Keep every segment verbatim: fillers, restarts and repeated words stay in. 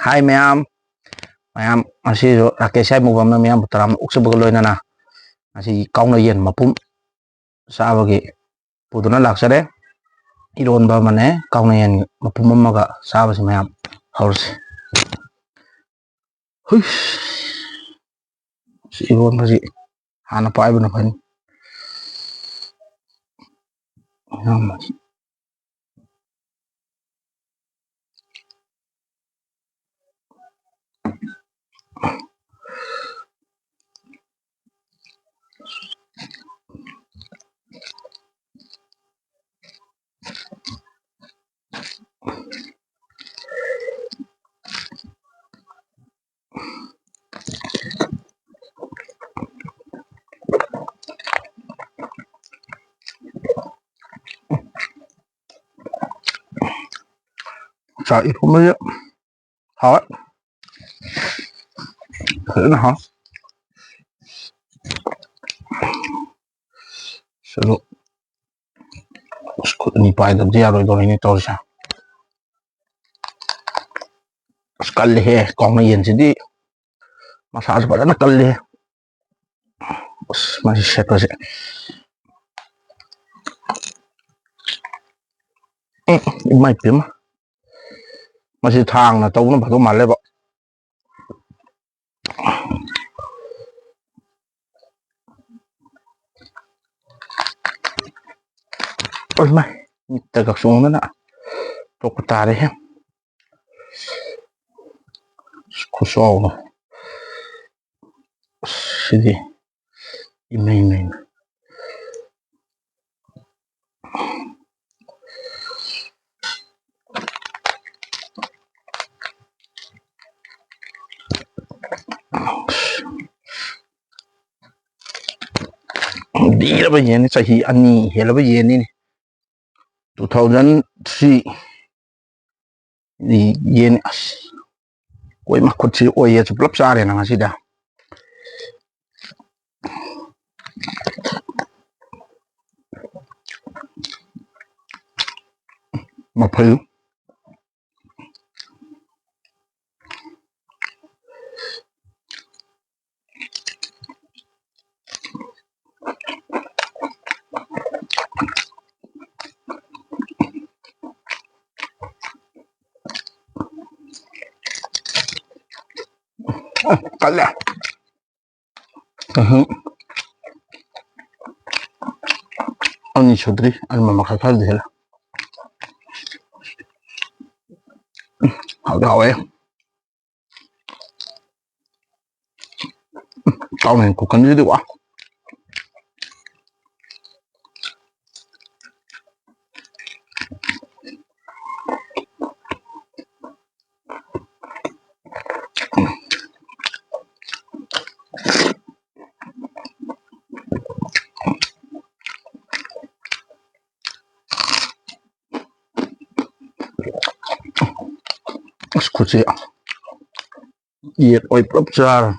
ꯍꯥꯏ ꯃꯌꯥꯝ, ꯃꯌꯥꯝ ꯉꯁꯤꯁꯨ ꯔꯥꯀꯦꯁ ꯌꯥꯏꯃꯨꯕꯝꯅ ꯃꯤꯌꯥꯝꯕꯨ ꯇꯔꯥꯝꯅ ꯑꯣꯛꯆꯕꯒ ꯂꯣꯏꯅꯅ ꯉꯁꯤꯒꯤ ꯀꯥꯎꯅ ꯌꯦꯟ ꯃꯄꯨꯝ ꯆꯥꯕꯒꯤ ꯄꯨꯗꯨꯅ ꯂꯥꯛꯆꯔꯦ꯫ ꯏꯔꯣꯟꯕ ꯑꯃꯅꯦ, ꯀꯥꯎꯅ ꯌꯦꯟ ꯃꯄꯨꯝ ꯑꯃꯒ ꯆꯥꯕꯁꯤ ꯃꯌꯥꯝ ꯍꯧꯔꯁꯤ꯫ ꯍꯨꯏꯁ! ꯁꯤ ꯏꯔꯣꯟꯕꯁꯤ ꯍꯥꯟꯅ ꯄꯥꯏꯕꯅ ꯐꯅꯤ꯫ ꯆꯥꯛ ꯏꯐꯨꯝꯕꯁꯦ ꯍꯥꯎꯋꯦ꯫ ꯐꯖꯅ ꯍꯥꯎꯋꯦ꯫ ꯑꯁ, ꯑꯗꯣ, ꯑꯁ, ꯈꯨꯠ ꯑꯅꯤ ꯄꯥꯏꯗꯕꯗꯤ ꯌꯥꯔꯣꯏꯗꯧꯔꯤꯅꯦ ꯇꯧꯔꯤꯁꯦ꯫ ꯑꯁ, ꯀꯜꯂꯤꯍꯦ, ꯀꯥꯎꯅ ꯌꯦꯟꯁꯤꯗꯤ ꯃꯁꯥꯁꯨ ꯐꯖꯅ ꯀꯜꯂꯤꯍꯦ꯫ ꯑꯁ, ꯃꯁꯤ ꯁꯦꯠꯄꯁꯦ꯫ ꯎꯝ, ꯏꯃꯥꯏ ꯄꯦꯝꯃ꯫ ꯃꯁꯤ ꯊꯥꯡꯅ ꯇꯧꯕꯅ ꯐꯗꯧ ꯃꯥꯜꯂꯦꯕ꯫ ꯏꯃꯥꯏ, ꯃꯤꯠꯇꯒ ꯆꯣꯡꯗꯅ ꯇꯣꯛꯄ ꯇꯥꯔꯦꯍꯦ꯫ ꯈꯨꯆꯥꯎꯗꯣ꯫ ꯑꯁ, ꯁꯤꯗꯤ ꯏꯃꯩ ꯃꯩ꯫ ꯂꯤꯔꯕ ꯌꯦꯟꯅꯤ, ꯆꯍꯤ ꯑꯅꯤ ꯍꯦꯜꯂꯕ ꯌꯦꯟꯅꯤꯅꯦ꯫ Two thousand three ꯌꯦꯟ꯫ ꯑꯁ, ꯀꯣꯏ ꯃꯈꯨꯠꯁꯤ ꯑꯣꯏꯌꯦꯁꯨ ꯄꯨꯂꯞ ꯆꯥꯔꯦꯅ ꯉꯁꯤꯗ꯫ ꯃꯐꯩ꯫ ꯎꯝ, ꯀꯜꯂꯦ꯫ ꯎꯝꯍꯨꯝ꯫ ꯑꯅꯤ ꯁꯨꯗ꯭ꯔꯤ, ꯑꯃ ꯃꯈꯥꯏ ꯈꯔꯗꯤ ꯍꯦꯜꯂꯦ꯫ ꯎꯝ, ꯍꯥꯎꯗꯤ ꯍꯥꯎꯋꯦ꯫ ꯆꯥꯎꯅ ꯍꯦꯟ ꯈꯨꯀꯟꯁꯤꯗꯤ ꯋꯥ꯫ ꯑꯁ, ꯈꯨꯠꯁꯤ ꯌꯦꯠ ꯑꯣꯏ ꯄꯨꯂꯞ ꯆꯥꯔꯦ꯫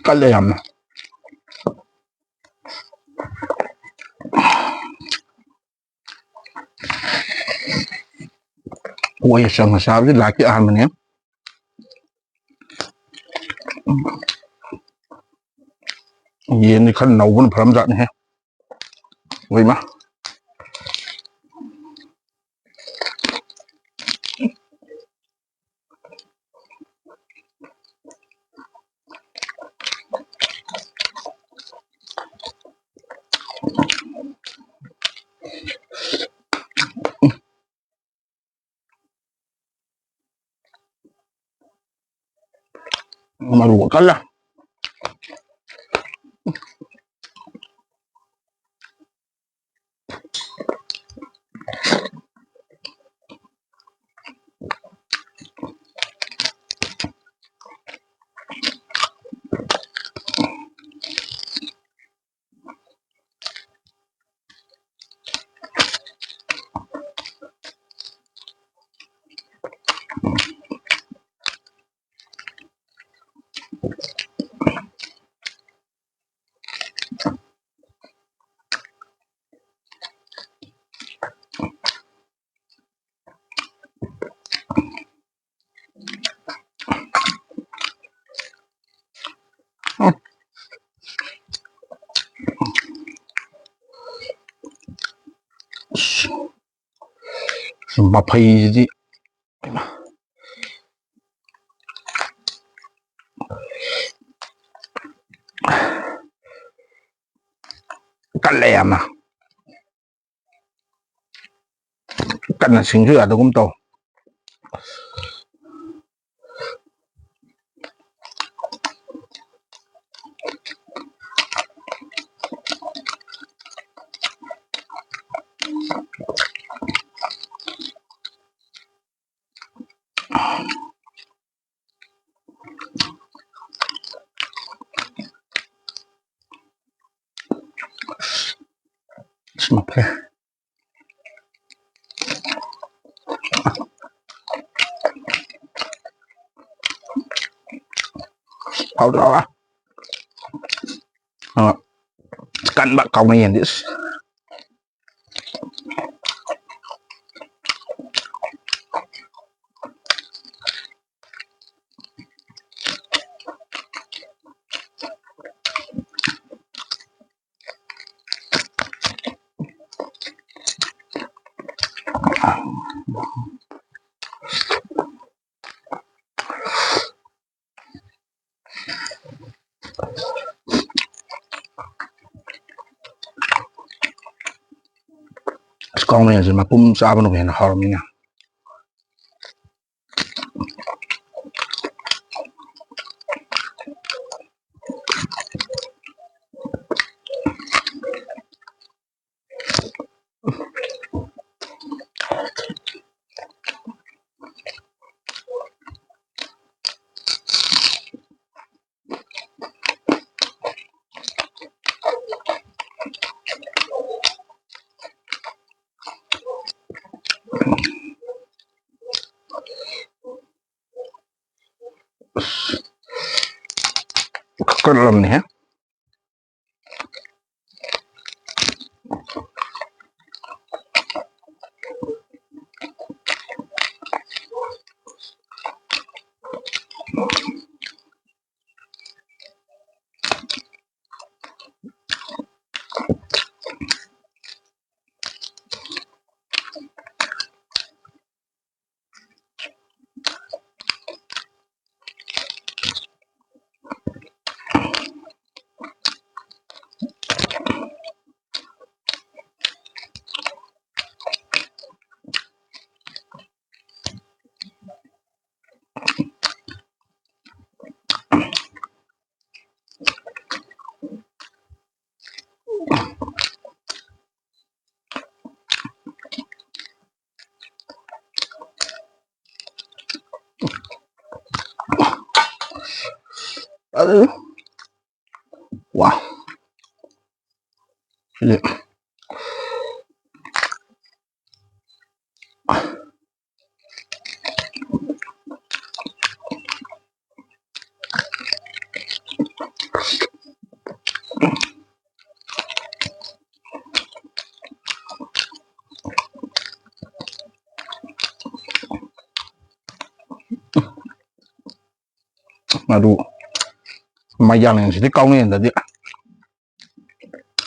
ꯀꯜꯂꯦ ꯌꯥꯝꯅ꯫ ꯀꯣꯏ ꯆꯪꯉ ꯆꯥꯕꯁꯤ ꯂꯥꯏꯐꯀꯤ ꯑꯍꯥꯟꯕꯅꯦ꯫ ꯌꯦꯟꯗꯤ ꯈꯔ ꯅꯧꯕꯅ ꯐꯔꯝꯖꯥꯠꯅꯤꯍꯦ꯫ ꯍꯣꯏ ꯏꯃꯥ꯫ ꯃꯔꯨ ꯀꯜꯂꯦ꯫ ꯃꯐꯩꯁꯤꯗꯤ ꯀꯜꯂꯦ ꯌꯥꯝꯅ꯫ ꯀꯟꯅ ꯁꯤꯡꯁꯨ ꯌꯥꯗꯒꯨꯝ ꯇꯧ꯫ ꯁꯤꯃ ꯐꯔꯦ꯫ ꯍꯥꯎꯗ꯭ꯔꯣ? ꯑ, ꯀꯟꯕ ꯀꯥꯎꯅ ꯌꯦꯟꯗꯤ ꯑꯁ꯫ ꯑꯁ, ꯀꯥꯎꯅ ꯌꯦꯟꯁꯦ ꯃꯄꯨꯝ ꯆꯥꯕꯅꯕꯨ ꯍꯦꯟꯅ ꯍꯥꯎꯔꯝꯃꯤꯅꯦ꯫ ꯀꯜꯂꯝꯅꯦꯍꯦ꯫ ꯋꯥ꯫ ꯁꯤꯗꯤ꯫ ꯃꯔꯨ ꯃꯌꯥꯡꯂꯦꯟꯁꯤꯗꯤ ꯀꯥꯎꯅꯦꯟꯗꯗꯤ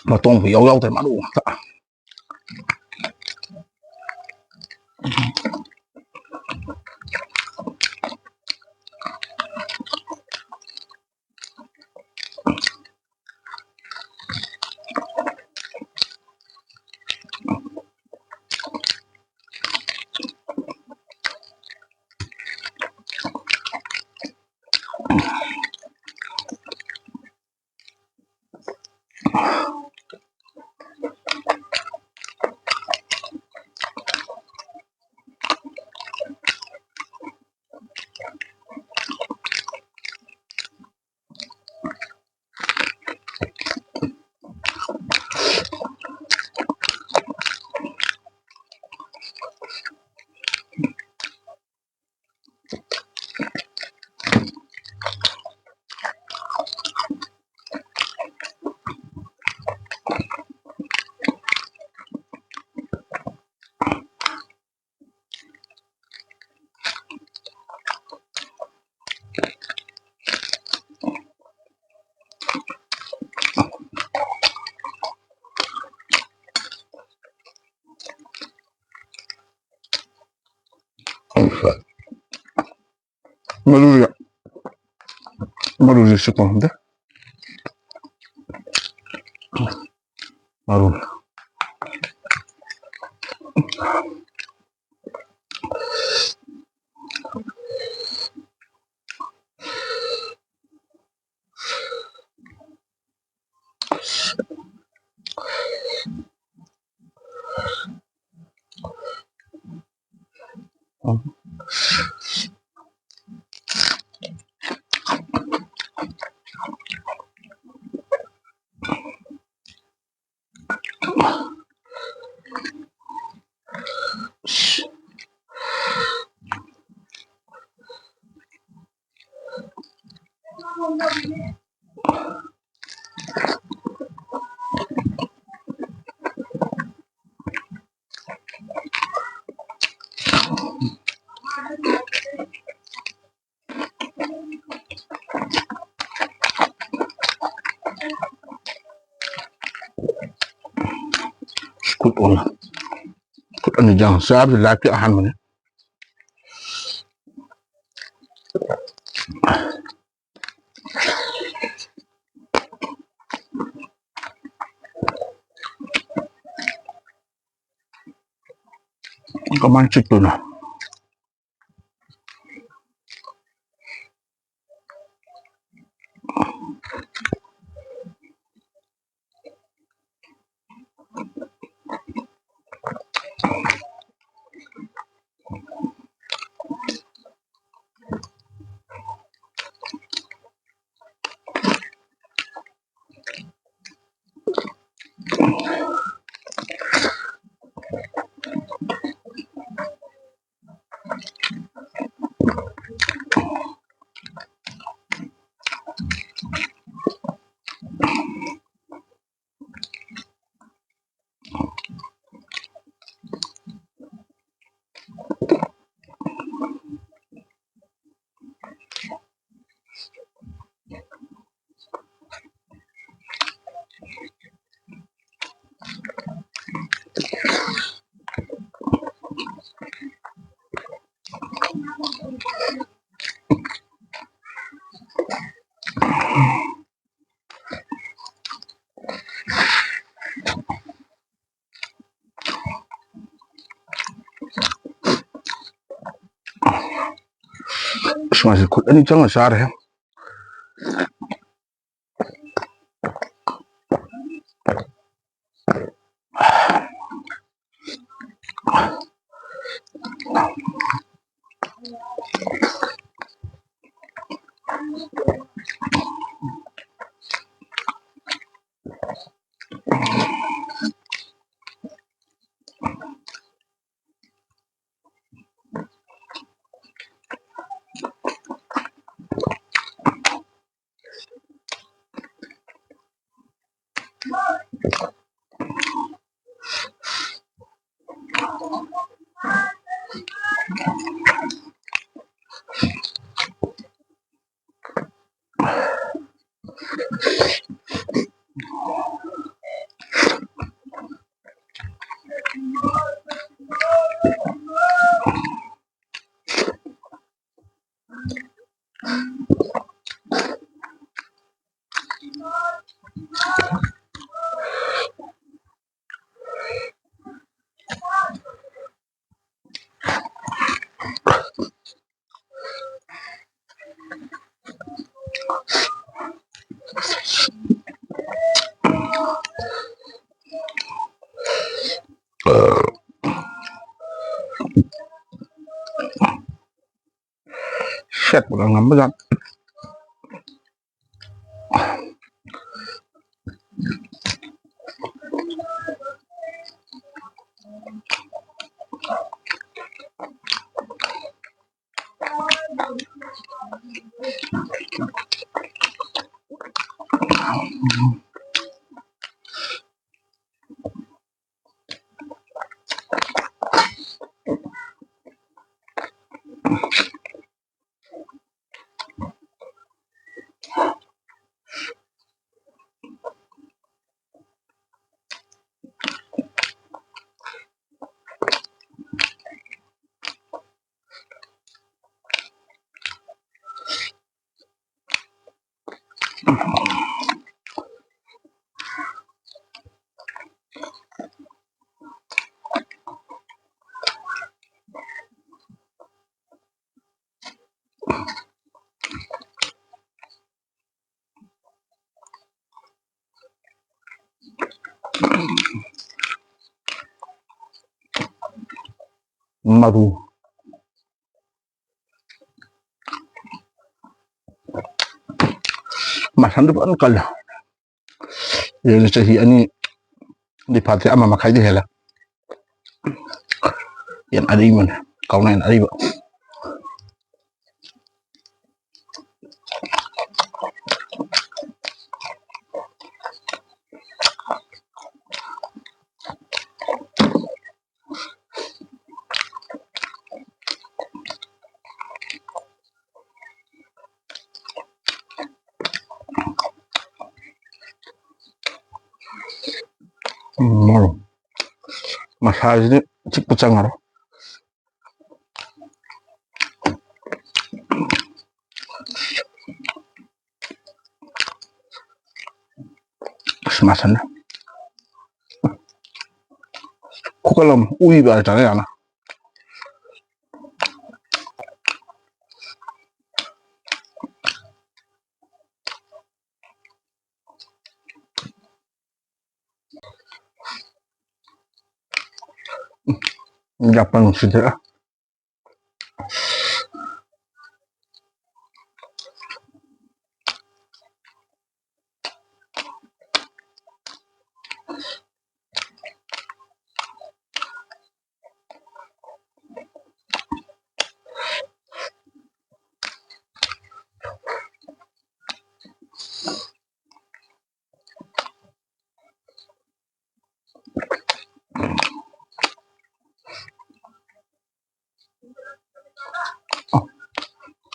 ꯃꯇꯣꯡꯕꯨ ꯌꯥꯎ ꯌꯥꯎꯗ꯭ꯔꯦ, ꯃꯔꯨ ꯉꯥꯛꯇ꯫ ꯃꯔꯨꯁꯦ, ꯃꯔꯨꯁꯦ ꯆꯤꯛꯄ ꯉꯝꯗꯦ꯫ ꯃꯔꯨ꯫ ꯈꯨꯠ ꯑꯣꯜꯂ꯫ ꯈꯨꯠ ꯑꯅꯤ ꯆꯪ ꯆꯥꯕꯁꯤ ꯂꯥꯏꯐꯀꯤ ꯑꯍꯥꯟꯕꯅꯤ꯫ ꯀꯃꯥꯏꯅ ꯆꯤꯛꯇꯣꯏꯅꯣ? ꯑꯁ, ꯃꯥꯁꯦ ꯈꯨꯠ ꯑꯅꯤ ꯆꯪꯅ ꯆꯥꯔꯦ꯫ ꯁꯦꯠꯄꯒ ꯉꯝꯕꯖꯥꯠ꯫ ꯃꯔꯨ ꯃꯁꯟꯗꯨ ꯐꯖꯅ ꯀꯜꯂꯦ꯫ ꯌꯦꯟꯁꯦ ꯆꯍꯤ ꯑꯅꯤꯗꯤ ꯐꯥꯠꯇ꯭ꯔꯤ, ꯑꯃ ꯃꯈꯥꯏꯗꯤ ꯍꯦꯜꯂꯦ꯫ ꯌꯦꯟ ꯑꯔꯤꯕꯅꯦ, ꯀꯥꯎꯅ ꯌꯦꯟ ꯑꯔꯤꯕ꯫ ꯎꯝ꯫ ꯃꯁꯥꯁꯤꯗꯤ ꯆꯤꯛꯄ ꯆꯪꯉꯔꯣꯏ꯫ ꯑꯁ, ꯃꯁꯟꯅ ꯈꯨꯀꯜ ꯑꯃ ꯎꯏꯕ ꯍꯥꯏꯇꯥꯔꯦ ꯌꯥꯝꯅ꯫ ꯌꯥꯄꯟ ꯅꯨꯡꯁꯤꯗꯦ꯫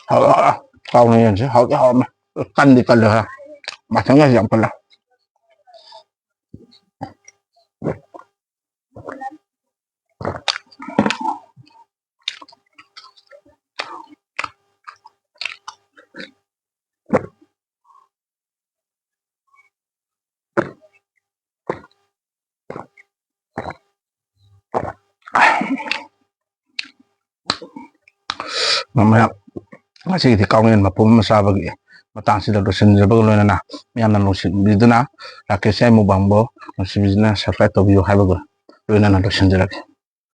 ꯍꯥꯎ-, ꯍꯥꯎ-, ꯀꯥꯎꯅ ꯌꯦꯟꯁꯦ ꯍꯥꯎꯗꯤ ꯍꯥꯎꯔꯝꯃꯦ꯫ ꯀꯟꯗꯤ ꯀꯜꯂꯦ ꯈꯔ꯫ ꯃꯊꯪꯒꯁꯦ ꯌꯥꯝ ꯀꯜꯂꯦ꯫ ꯃꯌꯥꯝ, ꯉꯁꯤꯒꯤꯗꯤ ꯀꯥꯎꯅꯦꯟ ꯃꯄꯨꯝ ꯑꯃ ꯆꯥꯕꯒꯤ ꯃꯇꯥꯡꯁꯤꯗ ꯂꯣꯏꯁꯤꯟꯖꯕꯒ ꯂꯣꯏꯅꯅ, ꯃꯌꯥꯝꯅ ꯅꯨꯡꯁꯤꯕꯤꯗꯨꯅ ꯔꯥꯀꯦꯁ ꯌꯥꯏꯃꯨꯕꯥꯡꯕꯨ ꯅꯨꯡꯁꯤꯕꯤꯗꯨꯅ subscribe ꯇꯧꯕꯤꯌꯨ ꯍꯥꯏꯕꯒ ꯂꯣꯏꯅꯅ ꯂꯣꯏꯁꯤꯟꯖꯔꯒꯦ꯫